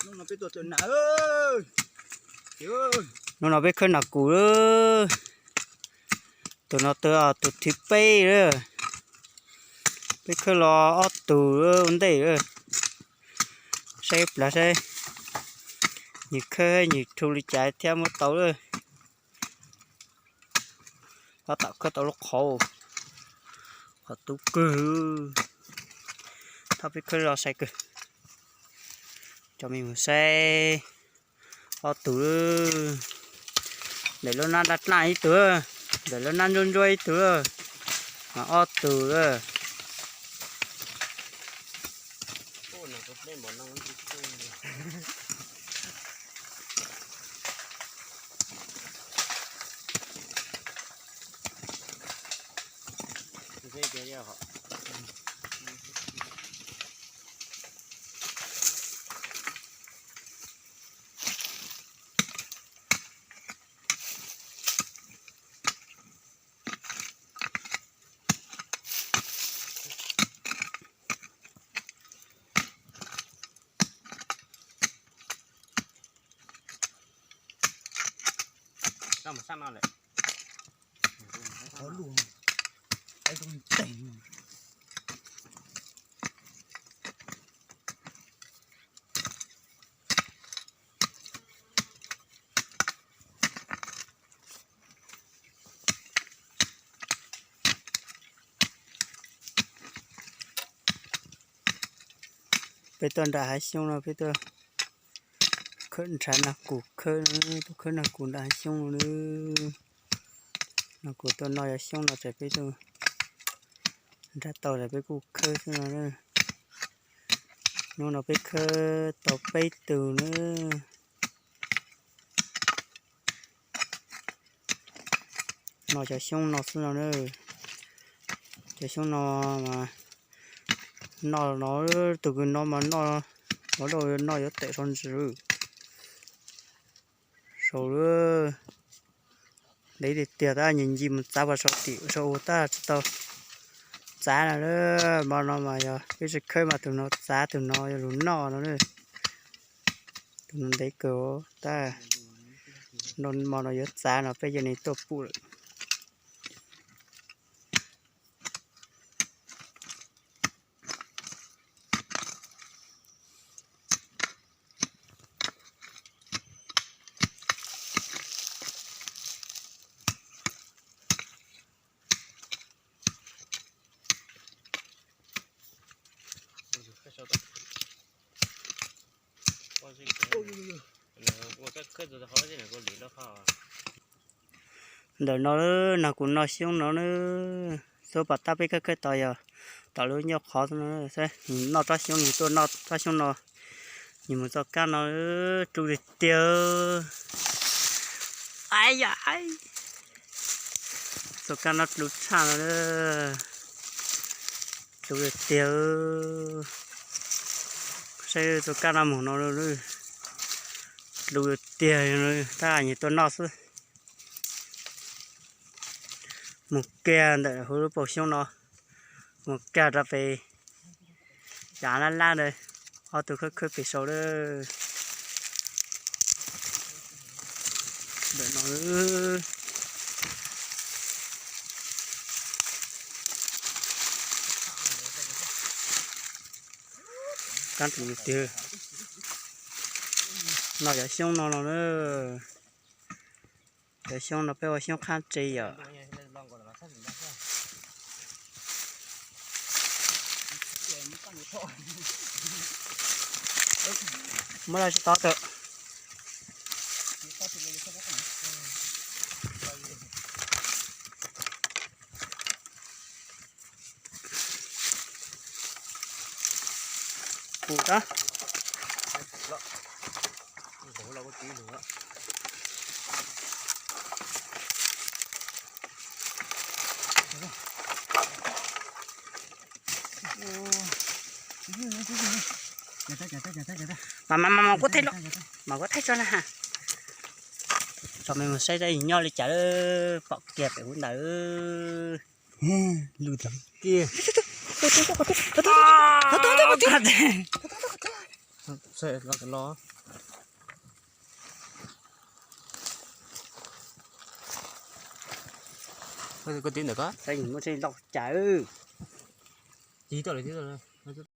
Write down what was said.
Hnub no peb khawb nas kus lawm. Tus no twb tus thib peb lawm. Peb khawb los ob tug lawm ua ntej lawm. Saib plaws saib nws khawb nws rhu li cas thiab muab tau lawm. Tab tom khawb tau lub qhov, qhov tub kawg. Thov peb khawb los sai kawg. Cov me mus saib ob tug lawm. Ntawm lub nab daj daj ib tug, ntawm lub nab ntsuab ntsuab ib tug, ob tug lawm. Peb tuaj nram hav xyoob no peb tuaj khawb nrhav nas kus khawb, tuaj khawb nas kus nram hav xyoob no na. Nas kus tuaj noj cov xyoob no ces peb tuaj nrhav tau ces peb kuj khawb xwb no na. Hnub no peb khawb tau peb tug na. Noj cov xyoob no xwb no na. Cov xyoob no mas noj no, tus kws no mas noj, ua dau noj yuav tes sau ntsis. Sau lawm, ntev tiag tiag tab nyias ncig mus txav pas saum tim saum ub tab tsis tau txav no lawm. Hmo no mas yog peb tsis khawb mas tus no txav tus no yuav lug noj no na. Tus no ntev kawg tab, hmo no yuav txav no peb cia li tuaj pum lawm. Ntawm no na kuv noj xyoob no na, xub pas tab peb khawb khawb tau yog tom lub nyuag qhov no, noj tsob xyoob, nws tuaj noj tsob xyoob no, nws mus txoj kab no, dlub tiag tiag. Ai ya, txoj kab no dlub tshaj no, dlub tiag tiag. Saib txoj kab no mus no, dlub tiag, tab nws tuaj noj xwb. Mus kiag ntawm hauv lub paus xyoob no, mus kiag rau pem, cav lab lab ntawd, ob tug khawb khawb pem saud lawm. Ntawm no, kab dlub tiag. Noj cov xyoob no no na. Cov xyoob no peb ua xyoob qhab tse yom. Muab laj tsis tau tawm. Pum tab. Mas mas mas mas kuv thaij los, mas kuv thaij tso na ha. Tso me mus saib nyob li cas lawm, pom kiag pem hauv ntawd. Lwj tiag kiag. Los los los. Koj tib ntawm ko. Muaj tsheb loj cas. Ci tuaj lawm, ci tuaj lawm.